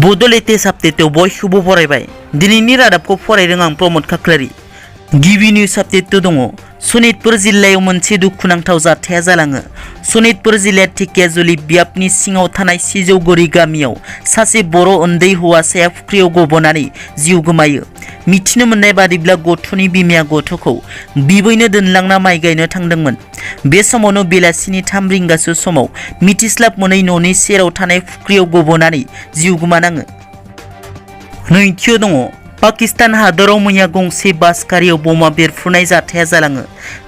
Bodo latest update बयखौबो फरायबाय दिनैनि रादाबखौ फरायदों आं प्रमोद खाख्लारि गिबि निउज आपडेट दङ सनितपुर जिल्लायाव मोनसे दुखुनांथाव जाथाया जालाङो सनितपुर जिल्लाया ढेकियाजुलि बियाबनि सिङाव थानाय सिजौगुरि गामियाव सासे बर' उन्दै हौवासाया फुख्रियाव गबनानै जिउ गोमायो मिथिनो मोननाय बादिब्ला गथ'नि बिमाया गथ'खौ बिबैनो दोनलांना माइ गायनो थांदोंमोन बे समावनो बेलासिनि 3 रिंगासो समाव मिथिस्लाब मोनै न'नि सेराव थानाय फुख्रियाव गबनानै जिउ गोमानाङो नैथियाव दङ पाकिस्तान हादराव मैया गंसे बास गारियाव बमा बेरफ्रुनाय जाथाया जालाङो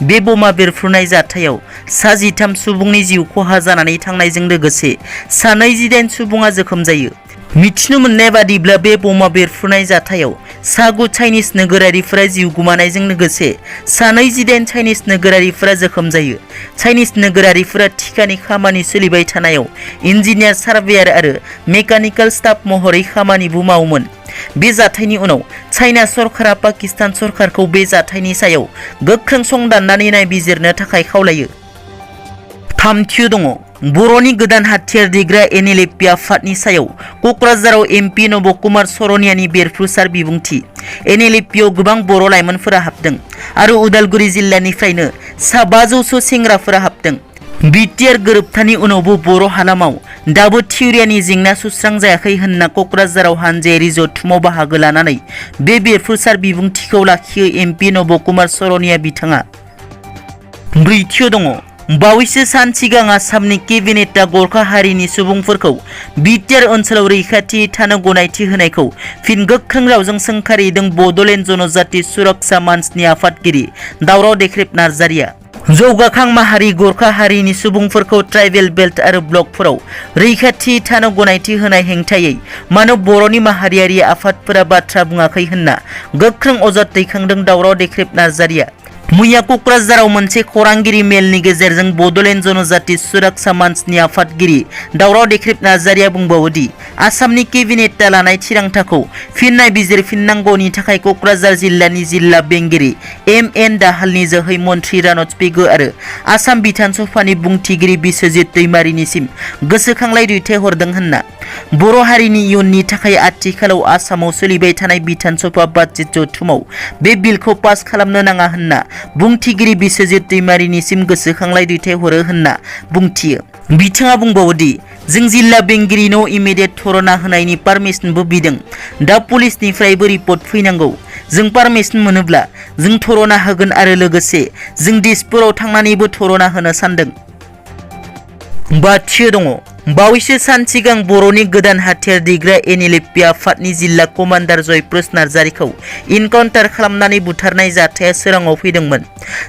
बे बमा बेरफ्रुनाय जाथायाव सा 13 सुबुंनि जिउ खहा जानानै थांनायजों लोगोसे सा 28 सुबुङा जोखोम जायो मिथिनो मोननाय बादिब्ला बे बमा बेरफ्रुनाय जाथायाव सा 9 चाइनिज नोगोरारिफोरा जिउ गोमानायजों लोगोसे सा 28 चाइनिज नोगोरारिफोरा जोखोम जायो चाइनिज नोगोरारिफोरा थिखानि खामानि सोलिबाय थानायाव इन्जिनियार सार्भेयार आरो मेकानिकेल स्टाफ महरै खामानिबो मावोमोन बे जाथायनि उनाव चाइना सरकारा पाकिस्तान सरकारखौ बे जाथायनि सायाव गोख्रों सं दाननानै नायबिजिरनो थाखाय खावलायो थामथियाव दङ बर'नि गोदान हाथियार दैग्रा NLFB आफादनि सायाव क'क्राझाराव MP नबकुमार सरनियानि बेरफ्रुसार बिबुंथि NLFBआव गोबां बर' लाइमोनफोरा हाबदों आरो उदालगुरि जिल्लानिफ्रायनो सा 500 सेंग्राफोरा हाबदों बिटिआर गोरोबथानि उनावबो बर' हालामाव दाबो थिउरियानि जेंना सुस्रां जायाखै होनना क'क्राझाराव हानजायारि जथुमाव बाहागो लानानै बे बेरफ्रुसार बिबुंथिखौ लाखियो MP नबकुमार सरनिया बिथाङा ब्रैथियाव दङ बावैसो सान सिगां आसामनि केबिनेटआ गरखा हारिनि सुबुंफोरखौ बिटिआर ओनसोलाव रैखाथि थानो गनायथि होनायखौ फिन गोख्रों रावजों सोंखारिदों बड'लेण्ड जनजाति सुरक्षा मन्चनि आफादगिरि दावराव देख्रेब नार्जारिया जौगाखां माहारि गरखा हारिनि सुबुंफोरखौ ट्राइबेल बेल्ट आरो ब्लकफोराव रैखाथि थानो गनायथि होनाय हेंथायै मानो बर'नि माहारियारि आफादफोरा बाथ्रा बुङाखै होनना गोख्रों अजद दैखांदों दावराव देख्रेब नार्जारिया मैया क'क्राझाराव मोनसे खौरांगिरि मेलनि गेजेरजों बड'लेण्ड जनजाति सुरक्षा मन्चनि आफादगिरि दावराव देख्रेब नार्जारिया बुंबावोदि आसामनि केबिनेटआ लानाय थिरांथाखौ फिन नायबिजिरफिननांगौनि थाखाय क'क्राझार जिल्लानि जिल्ला बेंगिरि MN दाहालनि जोहै मन्त्रि रानज पेगु आरो आसाम बिधानसभानि बुंथिगिरि बिस्वजित दैमारिनिसिम गोसोखांलाय दैथायहरदों होनना बर' हारिनि इयुननि थाखाय आथिखालाव आसामाव सोलिबाय थानाय बिधानसभा बाजेट जथुमाव बे बिलखौ पास खालामनो नाङा होनना बुंथिगिरि बिस्वजित दैमारिनिसिम गोसोखांलाय दैथायहरो होनना बुंथियो बिथाङा बुंबावोदि जों जिल्ला बेंगिरिनो इमिडियेट धरना होनायनि पारमिशनबो बिदों दा पुलिसनिफ्रायबो रिपर्ट फैनांगौ जों पारमिशन मोनोब्ला जों धरना होगोन आरो लोगोसे जों दिसपुराव थांनानैबो धरना होनो सानदों बाथियो दङ बावैसो सान सिगां बर'नि गोदान हाथियार दैग्रा NLFB आफादनि जिल्ला कमान्डार जयप्रकाश नार्जारिखौ इनकाउन्टार खालामनानै बुथारनाय जाथाया सोराङाव फैदोंमोन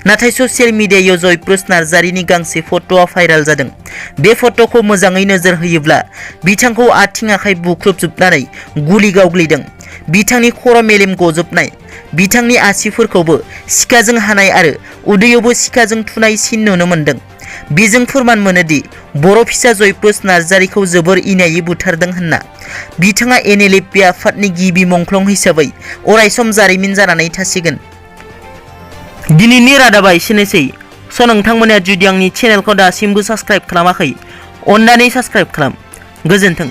नाथाय ससियेल मिडियायाव जयप्रकाश नार्जारिनि गांसे फट'आ भाइराल जादों बे फट'खौ मोजाङै नोजोर होयोब्ला बिथांखौ आथिं आखाइ बुख्रुबजोबनानै गुलि गावग्लिदों बिथांनि खर' मेलेम गजोबनाय बिथांनि आसिफोरखौबो सिखाजों हानाय आरो उदैयावबो सिखाजों थुनाय सिन नुनो मोन्दों बेजों फोरमान मोनोदि बर' फिसा जयप्रकाश नार्जारिखौ जोबोर इनायै बुथारदों होनना बिथाङा NLFB आफादनि गिबि मंख्लं हिसाबै अरायसम जारिमिन जानानै थासिगोन दिनैनि रादाबा एसेनोसै नोंथांमोना जुदि आंनि चेनेलखौ दासिमबो साबस्क्राइब खालामाखै अन्नानै साबस्क्राइब खालाम गोजोन्थों।